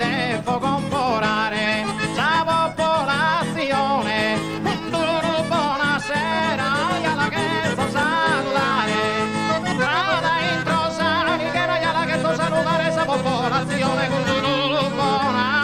devo comporare sa popolatzione cun d'unu bonasera ja la cherzo saludare ca da intro s'Alighera ja la cherzo saludare sa popolatzione cun d'unu bonasera.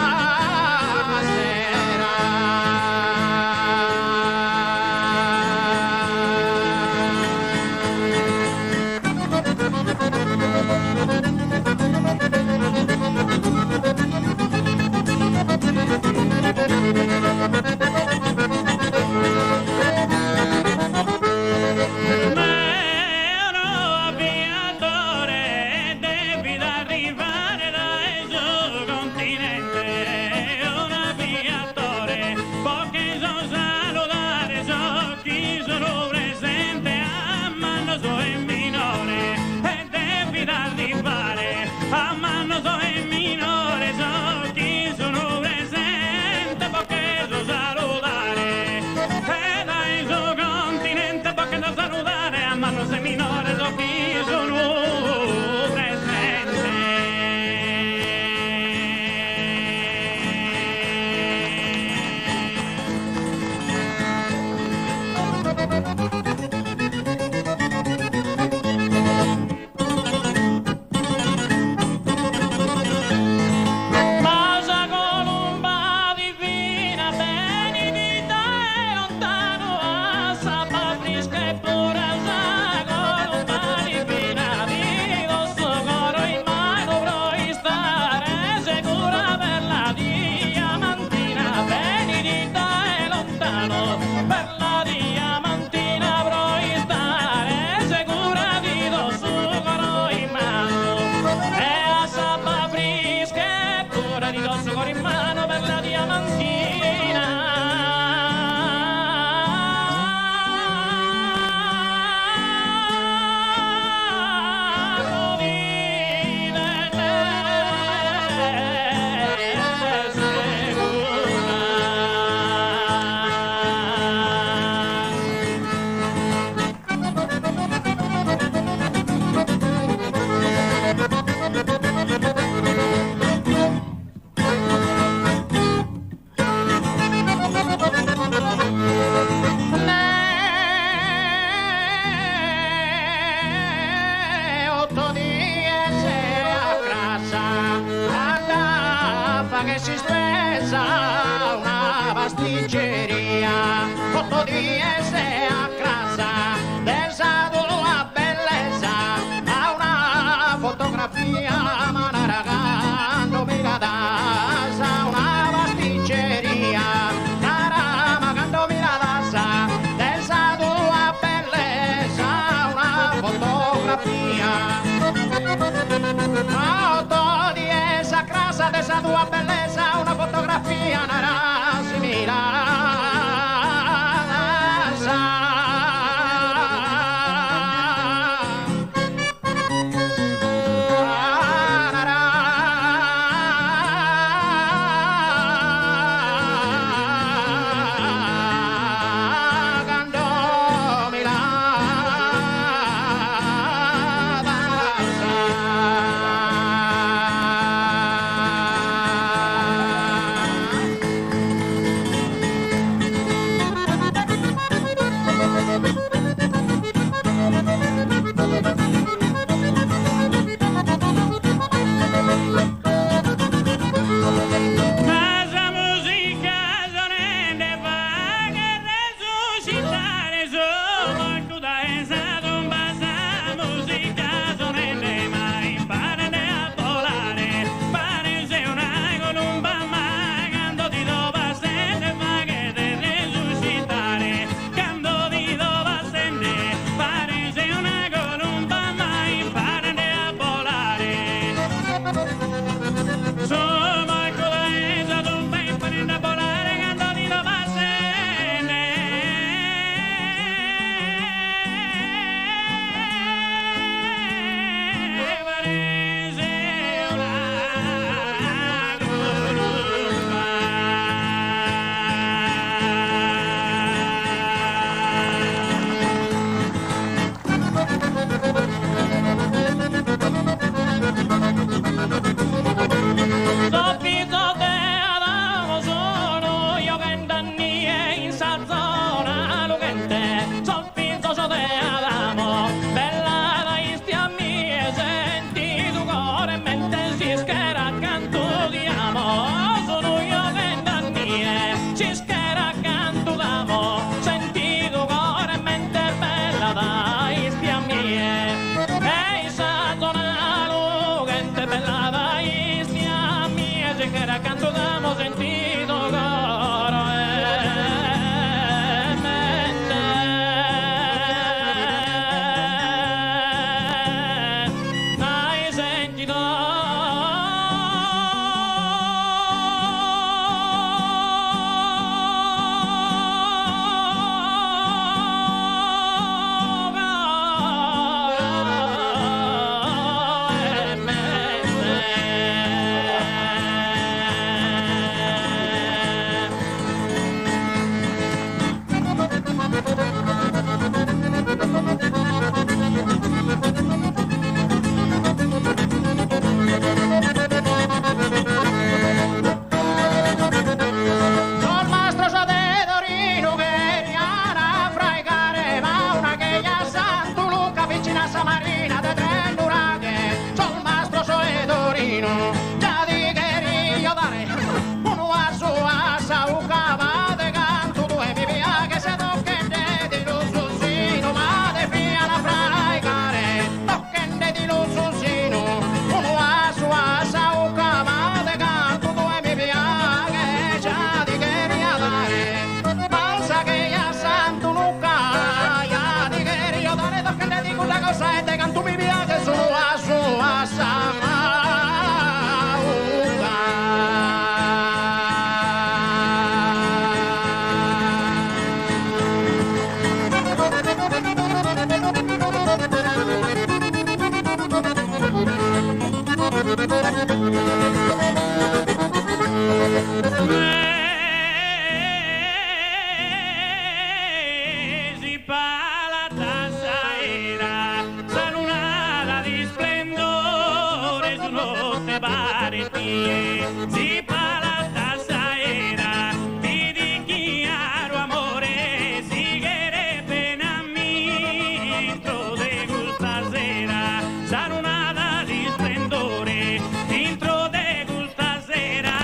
mie Si falat s'aera ti dichiaro amore Si cheres bene a mie intro de custa sera Sa luna dat isplendore intro de custa sera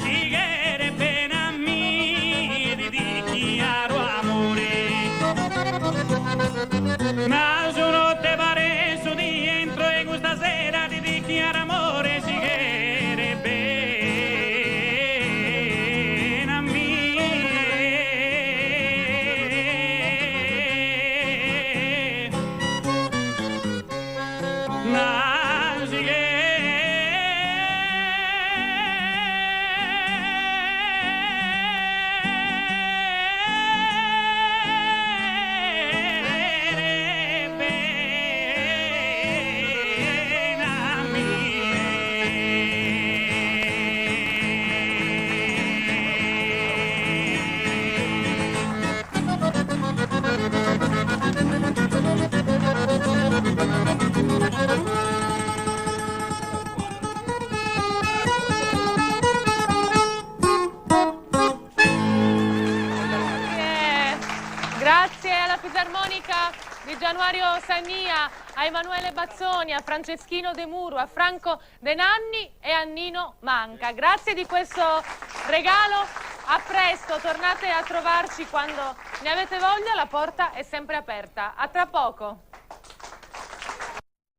Si cheres bene a mie ti dichiaro amore Ma su notte paret su die intro 'e custa sera ti dichiaro amore si cheres bene a mie. Ma si cheres bene a mie. Grazie. Grazie alla Fisarmonica di Gianuario Sannia, a Emanuele Bazzoni, a Franceschino De Muro, a Franco De Nanni e a Nino Manca. Grazie di questo regalo. A presto, tornate a trovarci quando ne avete voglia, la porta è sempre aperta. A tra poco.